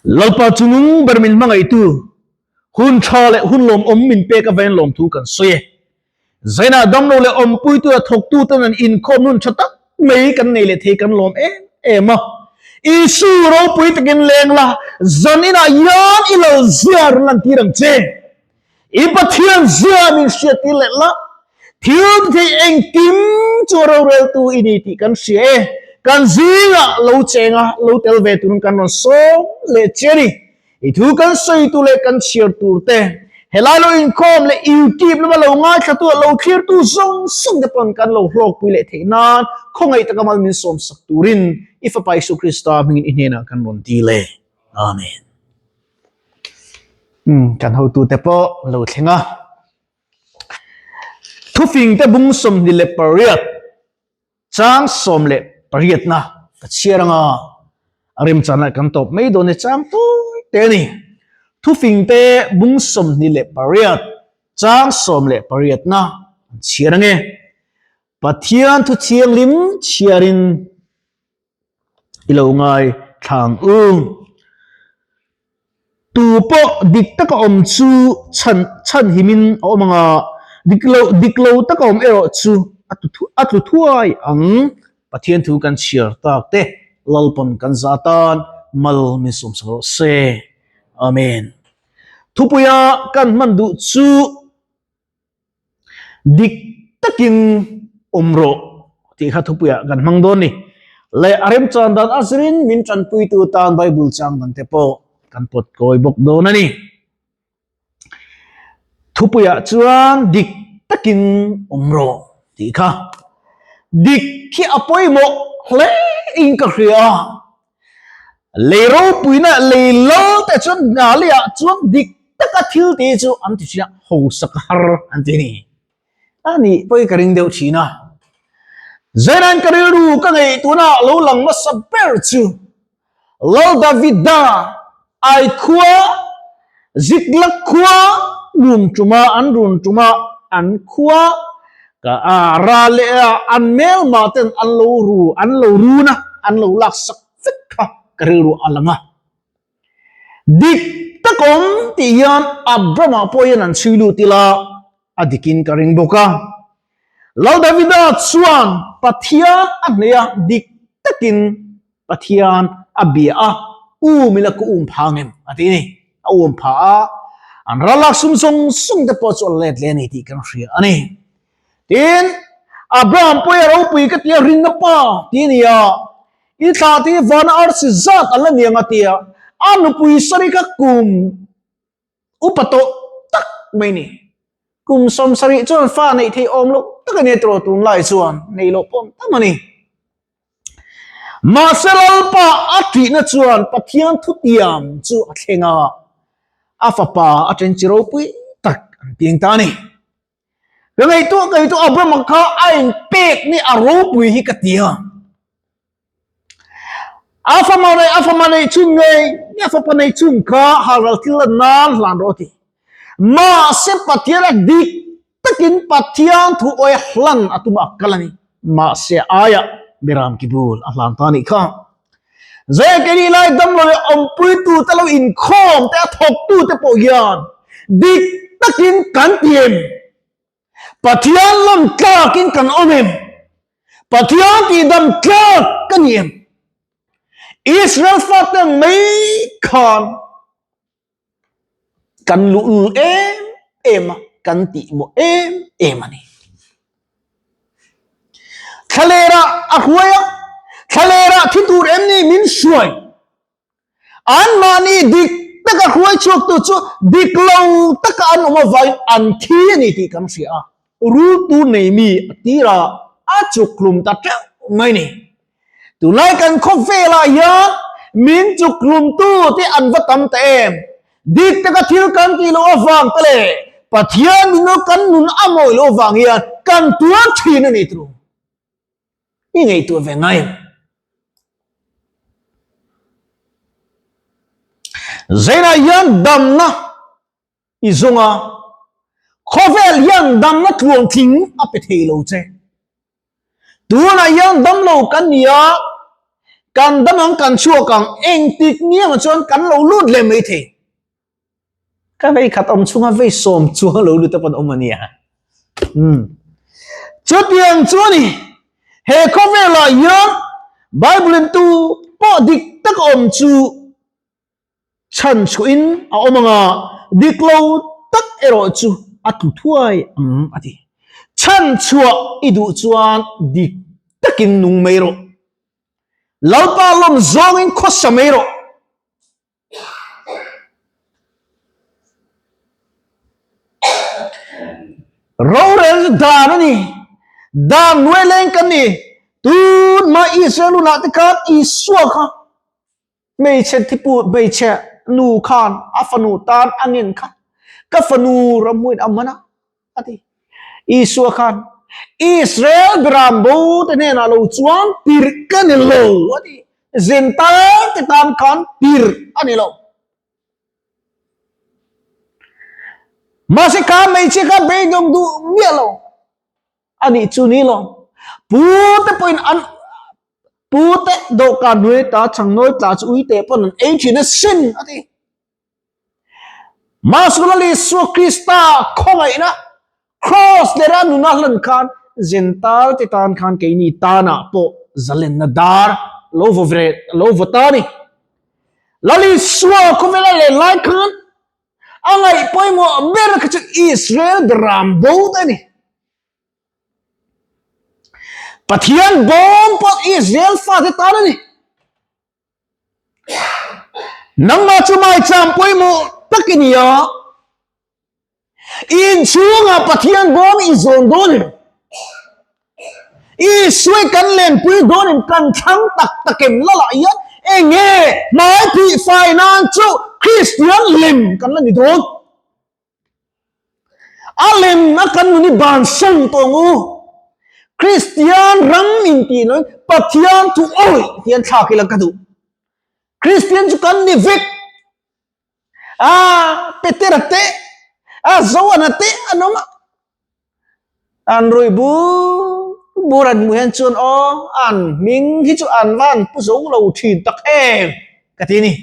Lalpa chungnung ber min hmangaihtu, hun tha leh hun lawmawm min pek avangin lawmthu kan sawi e. Zainah damlo leh awmpuitu a thawktuten an inkhawm hun tha tak mai kan nei leh thei kan lawm em em a. Isu ropui takin leng la, zan inah hian i lo ziar lantir ang che. I Pathian zia min hriattir leh la, thil ti thei engkim chu roreltu i ni tih kan hria e. Kan zingah lo cheng a, lo tel ve turin kan rawn sawm leh che a ni. I thu kan sawi tur leh kan chhiar tur te, helai lo inkhawm leh YouTube lama lo ngaithlatu leh lo thlirtu zawng zawng te pawn kan lo hlawkpui leh theih nan khawngaih taka mal min sawmsak turin i Fapa Isu Krista hmingin i hnenah kan rawn dil e. Amen. Umm kan hotute pawh lo thleng a. Thufingte bung 28 chang 18 na ka chhiar anga a remchan ah kan tawp mai dawn e chang tawi te a ni. Thufingte bung 28 chang 18 na an chhiar ange. Pathian thu thianghlim chhiarin I lo ngai thlang u. Tu pawh dik taka awm chu chhan chhan himin a awm ang a, dik lo dik lo taka awm erawh chu a tlu a tlu thuai ang. Pathian thu kan chhiar tak te Lalpawn kan za tan mal min sawmsak rawh se. Amen. Thupuia kan hman duh chu. Dik takin awm rawh tih kha thupuiah kan hmang dawn ni. Leh a remchan dan a zirin min tanpuitu tan Bible chang dan te pawh kan pawt kawi bawk dawn a ni. Thupuiah chuan dik takin awm rawh tih kha dik khi a pawimawh hle in ka hria. Lei ropuina lei lal te chuan Ghaliah chuan dik taka thil ti chu an ti thin a, hausak har an ti a ni. A nih pawi ka ring deuh thin a. Zainan ka rilru ka ngeih tuna lo lang hmasa ber chu Lal Davida ai khua Ziklag khua run tuma an run tuma an khua ka a ra leh a an hmelma ten an lo ru an lo run a an lo lak sak vek kha ka rilru a lang a. Dik tak awm tih hian Abraham-ah pawh hian an chhui lut ila a dikin ka ring bawk a. Lal Davida chuan Pathian a hneih a dik takin Pathian a bia a, um ila ka um pha ngem a ti ni. A um pha a, an ralak sum zawng zawng te pawh chu a let leh a ni tih kan hria a ni. Tin, Abraham pawh hi a ropui ka ti a, rinna pa ti a ni a, i thlah te hi vana arsi zat an la ni ang a ti a, a nupui sari kha kum upa tawh tak mai ni. Kum 70 chuan fa neih theih awm loh tak a ni tawh tunlai chuan neih loh pawh tam a ni. Mahse Lalpa a ṭihna chuan Pathian thutiam chu a thleng a, a fapa a ṭen chi ropui tak an piang ta a ni. Ka ngaihtuah ka ngaihtuah Abraham-a kha a inpek ni a ropui hi ka ti a. A fapa nei a fapa nei chhun ngei a fapa nei chhun kha halral thil a nan hlan rawh a ti. Mahse Pathian a dik takin Pathian thu awi hlan a tum a kal a ni. Mahse aia Beram ki bul a hlan ta nih kha. Zai ke nih lai damlo leh awmpuitu te lo inkhawm te a thawktu te pawh hian dik takin kan ti em? Pathian lawm tlakin kan awm em? Pathian tihdam tlak ka ni em? Israel fate ang mai khan kan luhlul em em a, kan tihmawh em em a ni. Thlalera a hruai a, thlalera thi tur em ni min hruai? Anmahni dik taka hruai chhuaktu chu dik lo taka an awm avangin an thi a ni tih kan hria a, rultu nei mi a tir a, a chukhlum ta teuh mai ni. Tunlai kan khawvelah hian min chukhlumtu te an va tam ta em? Dik taka thil kan tih loh avang te leh Pathian minu kan nun a mawi loh avang hian kan tuar thin a ni turu. I ngaihtuah ve ngai em? Zainah hian damna i zawng a, khawvel hian damna tluangtling a pe thei lo che. Tunah hian damlo kan ni a. Kan dam ang kan chhuak ang engtik ni emaw chuan kan lo lut leh mai thei. Ka vei khat awm chhunga vei sawm chuang lo lut a pawn awm a nia. Umm. Chutiang chu a ni. He khawvelah hian Bible in tu pawh dik tak awm chu chhan chhuahin a awm anga dik lo tak erawh chu a tlu thuai ang a ti. Chhan chhuah i duh chuan dik takin nung mai rawh. Lalpa lawm zawngin khawsa mai rawh. Rorel chu dan a ni. Dan hnuai leng kan ni. Tunhma Israel hunah te khan Isua kha hmeichhe thipu hmeichhe nu khan a fanu tan a ngen kha ka fanu ramhuain a man a a ti. Isua khan Israel beram bo te hnenah lo chuan tirh ka ni lo a ti. Zental te tan khan tirh a ni lo. Mahse kha hmeichhia kha beidawng duh miah lo a nih chu ni lo. Pu te pawhin an pu te dawhkan hnuai ta changnawi tla chu ui te pawn an ei thin a sin a ti. Mahsula Isua Krista khawngaihna Kraws lera nuna hlan khan Zental te tan khan keini tanah pawh zalenna dar lo vaw ve lo vaw ta a ni. Lal Isua khawvela len lai khan a ngaih pawimawh ber kha chu Israel beram bo te a ni. Pathian bawm pawh Israel fate tan a ni. Nangmah chu maicham pawimawh tak i ni a, i inchhungah Pathian bawm i zawn dawn em? Isua kan lenpui dawn em? Kan thlang tak tak em? Lalah hian enge hmai phih fai nan chu Kristian lem kan la ni dawn? A lem a kan nun i bansan tawh ang u. Kristian ram intih loin Pathian thu awih hian thlak ila ka duh. Kristian chu kan ni vek. A Petera te, a Zoana te an awm a. An ruih bur bur an hmuh hian chuan aw an hming hi chu an van pu zo lo thin tak em ka ti a ni.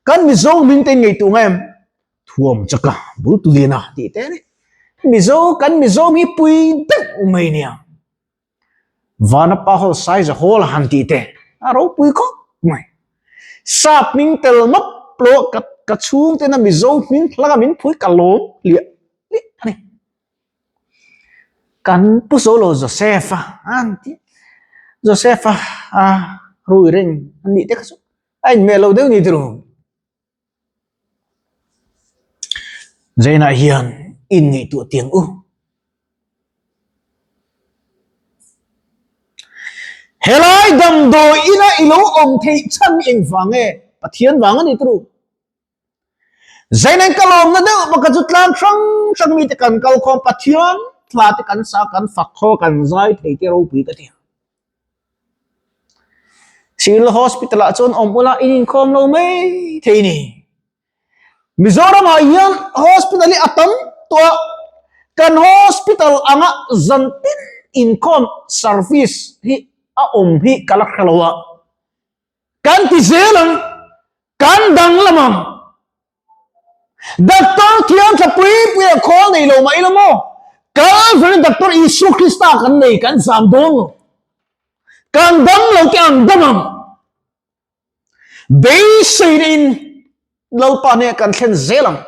Kan Mizo hming te in ngaihtuah ngai em? Thuam chaka bul tu lian a tih te a ni. Mizo kan Mizo hi pui deuh mai nia. Vanapa hall size a hall han tih te a ropui khawp mai. Sap hming tel map lo ka ka chhung tena Mizo hming hlanga min phui ka lawm hliah hliah a ni. Kan pu zo lo Joseph a an ti Joseph a a rui reng an nih te kha chu a inhmeh lo deuh ni tiro. Zainah hian inngaihtuah tiang u. Helai damdawi ina i lo awm theih chhan engvang nge? Pathian vang a ni turu. Zainain ka lawmna deuh bawk a chu tlang hrang hrang mite kan kal khawm Pathian thla te kan sa kan fak khaw kan zai thei te ropui ka ti. Civil Hospital ah chuan awm ula in inkhawm lo mai thei ni. Mizoram ah hian hospital hi a tam tawh a, kan hospital anga zan tin inkhawm service hi a awm hi ka la hre lo a, kan ti zel ang, kan danglam ang. Doctor thiam tha pui pui a khawl nei lo mah ila maw? Calvary Doctor Isua Krista kan nei kan zam dawn lo. Kan dam lo te ang dam ang. Beiseina in Lalpa hneh kan thlen zel ang.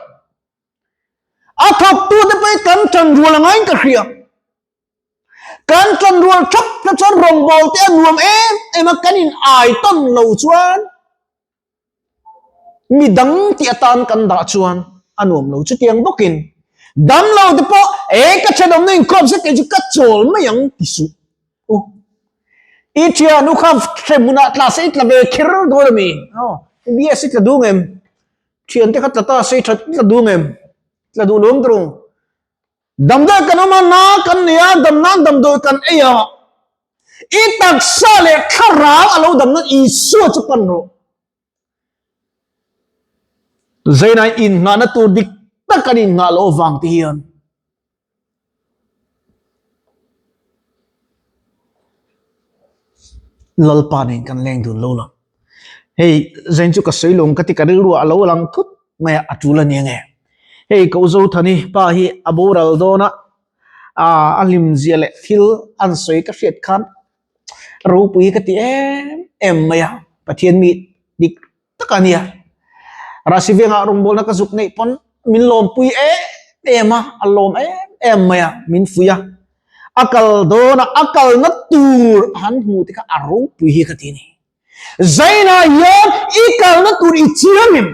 A thawktu te pawh hi kan tan rual angain ka hria. Kan tan rual thap na chuan rawngbawl te a nuam em em a kan in ai tawn lo chuan Mi dang tih atan kan dah chuan a nuam lo chutiang bawkin damlo te pawh e ka thenawmna inkhawm se kei chu ka chawl mai ang ti suh u. I thian u kha hrem hunah tla se i tla ve kher dawn a mi? Aw, BS i tla duh ngem? Thian te kha tla ta se i tha tla duh ngem? Tla duh lo ang tawh. Damdawi kan awm a, na kan nei a, dam nan damdawi kan ei a. I taksa leh thlarau a lo dam nan Isua chu pan rawh. Zainah innghahna tur dik tak kan innghah loh avang te hian Lalpa nen kan leng dun lo lo. Hei zain chu ka sawi lawm ka ti ka rilru a lo lang thut mai a, a tul a ni ange. Hei ko Zothani pa hi a boral dawn a, a hlim zia leh thil an sawi ka hriat khan ropui ka ti em em mai a, Pathian mi dik tak a nia. Rasi vengah rawngbawlna ka zuk neih pawn min lawmpui em em a, a lawm em em mai a, min fuih a. A kal dawn a, a kalna tur han hmuh te kha a ropui hi ka ti a ni. Zainah hian i kalna tur i chiang em?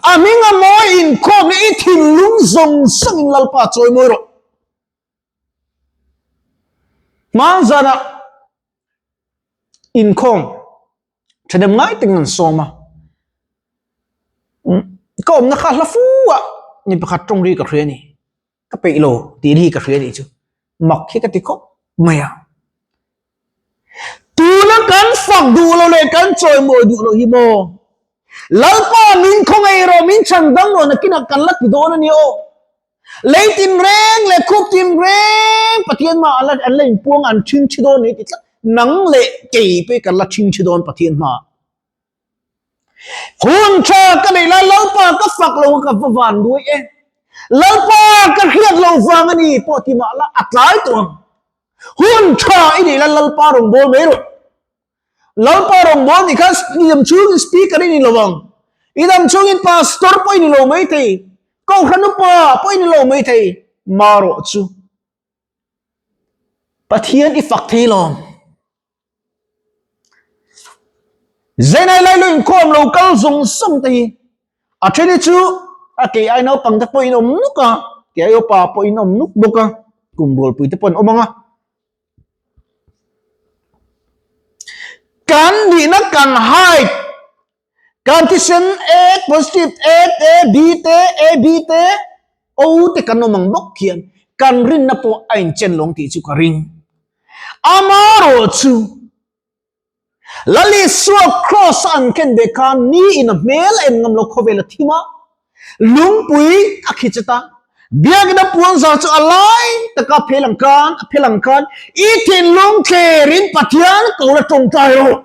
A hming a mawi inkhawm leh i thinlung zawng zawngin Lalpa chawi mawi rawh. Hmanzanah inkhawm thahnem ngai takin an sawm a, ka awmna kha hla fu a mi pakhat tawng ri ka hria a ni, ka peih lo tih ri ka hria a nih chu, mak hi ka ti khawp mai a. Tuna kan fak duh lo leh kan chawimawi duh lo hi maw? Lalpa min khawngaih rawh, min chhan dang rawh nakinah kan la ti dawn a ni aw. Lei tin reng leh khup tin reng Pathian hmaah an la an la inpuang an ṭhing ṭhi dawn a ni ti tlat. Nang leh kei pawh hi kan la ṭhing ṭhi dawn Pathian hmaah. Hun ṭha ka neih lai Lalpa ka fak lo ka va van duai e. Lalpa ka hriat lo vang a ni pawh ti mah la a tlai tawh ang. Hun ṭha i neih lai Lalpa rawn bawl mai rawh. Lalpa rawngbâwl nih khan i dam chhungin speaker i ni lo ang. I dam chhungin pastor pawh i ni lo maithei, kohhran upa pawh i ni lo maithei. Marawh chu Pathian i fak thei lo. Zainai lai lo inkhawm lo kal zawng zawng te hi a then hi chu a kei ai naupang te pawh in awm nuk a, kei ai upa pawh in awm nuk bawk a, kum rualpui te pawh an awm ang a. Kan nihna kan hide, kan thisen A positive A te B te AB te O te kan awm ang bawk hian kan rinna pawh a inchen lawng tih chu ka ring. Amarawhchu Lal Isua Kraws a an ken ve khan ni in a hmel a en ngam lo khawvel a thim a, lungpui a khi chet a, biakina puanzar chu a lai taka phel ang khan a phel ang khan i thinlung thlerin Pathian ko la tawngtai rawh,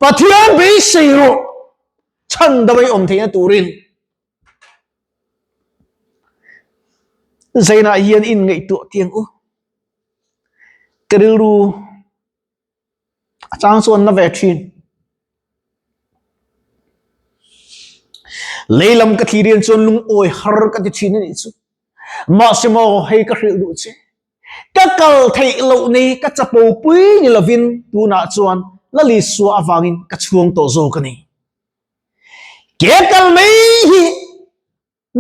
Pathian beisei rawh, chhandam a i awm theihna turin. Zainah hian inngaihtuah tiang u, ka rilru. A chang chuan na ve thin. Lei lam ka thlir hian chuan lungawi har ka ti thin a nih chu. Mahse maw hei ka hrilh duh che. Ka kal theih loh nei ka chapo pui ni lovin tunah chuan Lalisua avangin ka chhuang tawh zawk a ni. Ke kal mai hi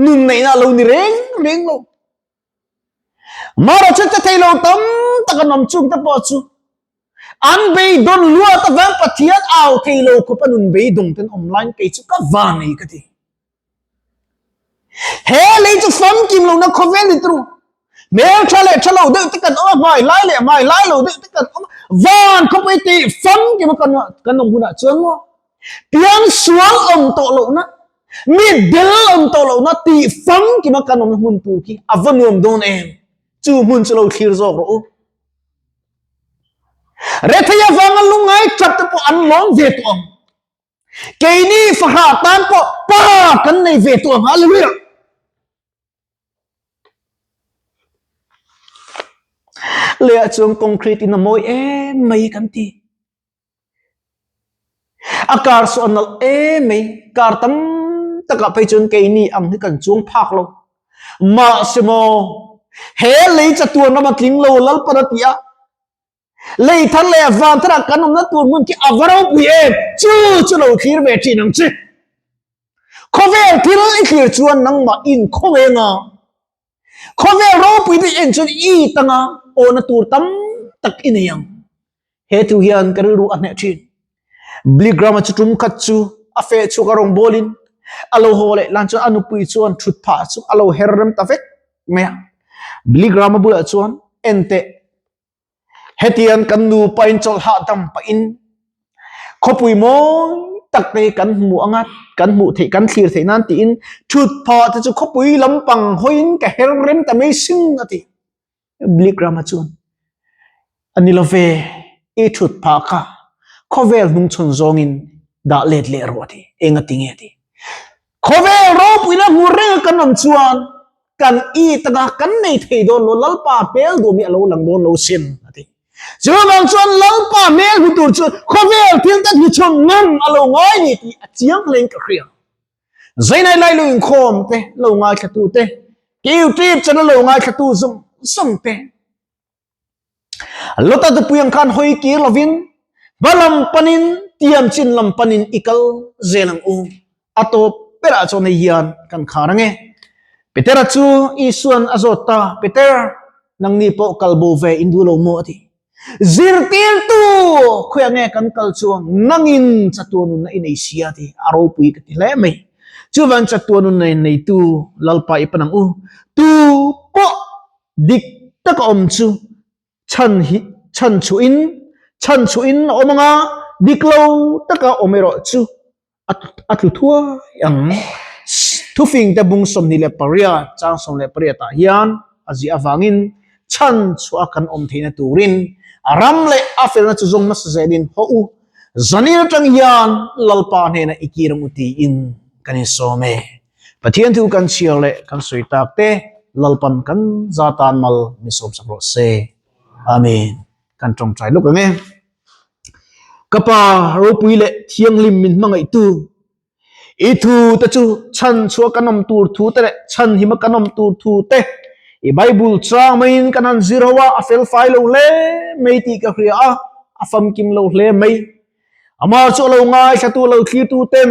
nun neihna a lo ni reng reng lo. Mara chu che thei lo tam tak an awm chung te pawh chu an beidawn luat avang Pathian au thei lo khawp a nun beidawng ten awm laiin kei chu ka van nei ka ti. He lei chu famkim lohna khawvel ni turu. Hmel tha leh tha lo deuh te kan awm a, hmai lai leh hmai lai lo deuh te kan awm a, van khawpui te famkim a kan awm hunah chuan maw Piang sual awm tawh lohna, mi del awm tawh lohna tih famkima kan awmna hmun tur khi a va nuam dawn em? Chu hmun chu lo thlir zawk rawh u. Rethei avanga lungngai tap te pawh an lawm ve tawh ang. Keini fahrah tan pawh pa kan nei ve tawh ang. Hallelujah! Leiah chuan concrete in a mawi em mai kan ti. A car saw a nalh em mai, car tam takah phei chuan keini ang hi kan chuang phak lo. Mahse maw, he lei chatuan rama tling lo Lalpan a ti a, lei thar leh van tharah kan awmna tur hmun khi a va ropui em, chu chu lo thlir ve thin ang che. Khawvel thil i thlir chuan nangmah inkhawng eng a, Khawvel ropui te en chuan i tanga awhna tur tam tak i nei ang. He thu hian ka rilru a hneh thin. Billy Graham-a chu tum khat chu a feh chhuak a rawngbawlin a lo haw leh lan chuan a nupui chuan thut phah chu a lo her rem ta vek mai a. Billy Graham-a bulah chuan en teh Hetiang kan nupa in chawlh hahdam pahin khawpui mawi tak te kan hmu anga kan hmuh theih kan thlir theih nan tiin thut phah te chu khawpui lampang hawiin ka her rem ta mai sin a ti. Billy Graham-a chuan. A ni lo ve, i thut phah kha khawvel hnungchhawn zawngin dah let leh rawh a ti. Eng a ti nge a ti. Khawvel ropuina hmu reng a kan awm chuan kan i taka kan nei thei dawn lo, Lalpa hmel duam hi a lo lang dawn lo sin a ti. Chuvang chuan Lalpa hmel hmu tur chuan khawvel thil te hnuchhawn ngam a lo ngai ni tih a chiang hlein ka hria. Zainai lai lo inkhawm te, lo ngaithlatu te, YouTube channel lo ngaithlatu zawng zawng te, Lota tupui ang khan hawi kir lovin hma lam panin tiam chin lam panin i kal zel ang u. A tawp berah chuan hei hian kan khar ange. Petera chu Isuan a zawt ta, Peter, nangni pawh kal bo ve in duh lo maw? a ti. Zirtirtu, khawiah nge kan kal chuang? Nangin chatuan nunna i nei sia a ti. A ropui ka ti hle mai. Chuvan chatuan nunna neitu Lalpa i pan ang u. Tu pawh Dik taka awm chu chhan hi chhan chhuhin chhan chhuhin a awm anga dik lo taka awm erawh chu a tlu thuai ang. Thufingte bung 28 chang 18 ah hian a ziah avangin chhan chhuah kan awm theihna turin a ram leh a felna chu zawng hmasa zelin haw u, zanin atang hian Lalpa hnenah i kir ang u tiin kan insawm e. Pathian thu kan chhiar leh kan sawi tak te Lalpan kan za tan mal min sawm sak rawh se. Amen. Kan tawngtai lawk ang e. Ka pa ropui leh thianghlim min hmangaihtu i thu te chu chhan chhuah kan awm tur thu te leh chhan hima kan awm tur thu te i Bible chang maiin kan han zir ho a, a fel fai lo hle mai tih ka hria a, a famkim lo hle mai. Amah chu a lo ngaithlatu lo thlirtu ten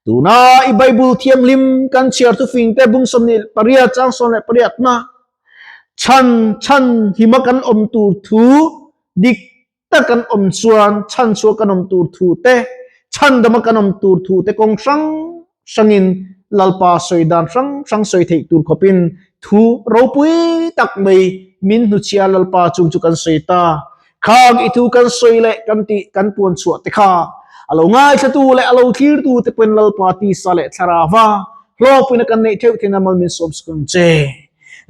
tuna i Bible thianghlim kan chhiar thufing te bung 28 chang 18 na chhan chhan hima kan awm tur thu dik tak kan awm chuan chhan chhuah kan awm tur thu te chhan dama kan awm tur thu te kawng hrang hrangin Lalpa sawi dan hrang hrang sawi theih tur khawpin thu ropui tak mai min hnuchhia Lalpa chung chu kan sawi ta. Khang i thu kan sawi leh kan tih kan puan chhuah te kha a lo ngaithlatu leh a lo thlirtu te pawhin Lalpa tisa leh thlarava hlawkpuina kan neih theuh theihna mal min sawm suk ang che.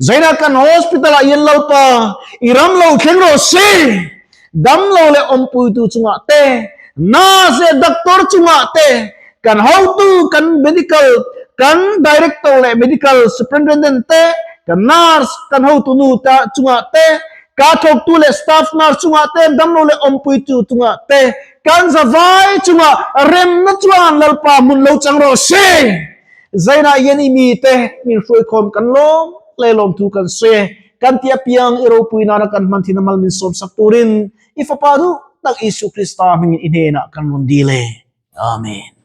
Zaina kan hospital ah hian Lalpa i ram lo thleng rawh se, dam lo leh awmpuitu chungah te, nurse leh doctor chungah te, kan hotu, kan medical, kan director leh medical superintendent te, kan nurse, kan hotu nu te chungah te, ka thawktu leh staff nurse chungah te, dam lo leh awmpuitu chungah te, kan zavai chungah remna chuan Lalpa hmun lo chang rawh se. Zainah hian i mite min hruaikhawm kan lawm hle lawm thu kan sawi e. Kan ti apiang i ropui nana kan hman thin a mal min sawmsak turin i Fapa duh tak Isu Krista hmingin i hnenah kan rawn dil e. Amen.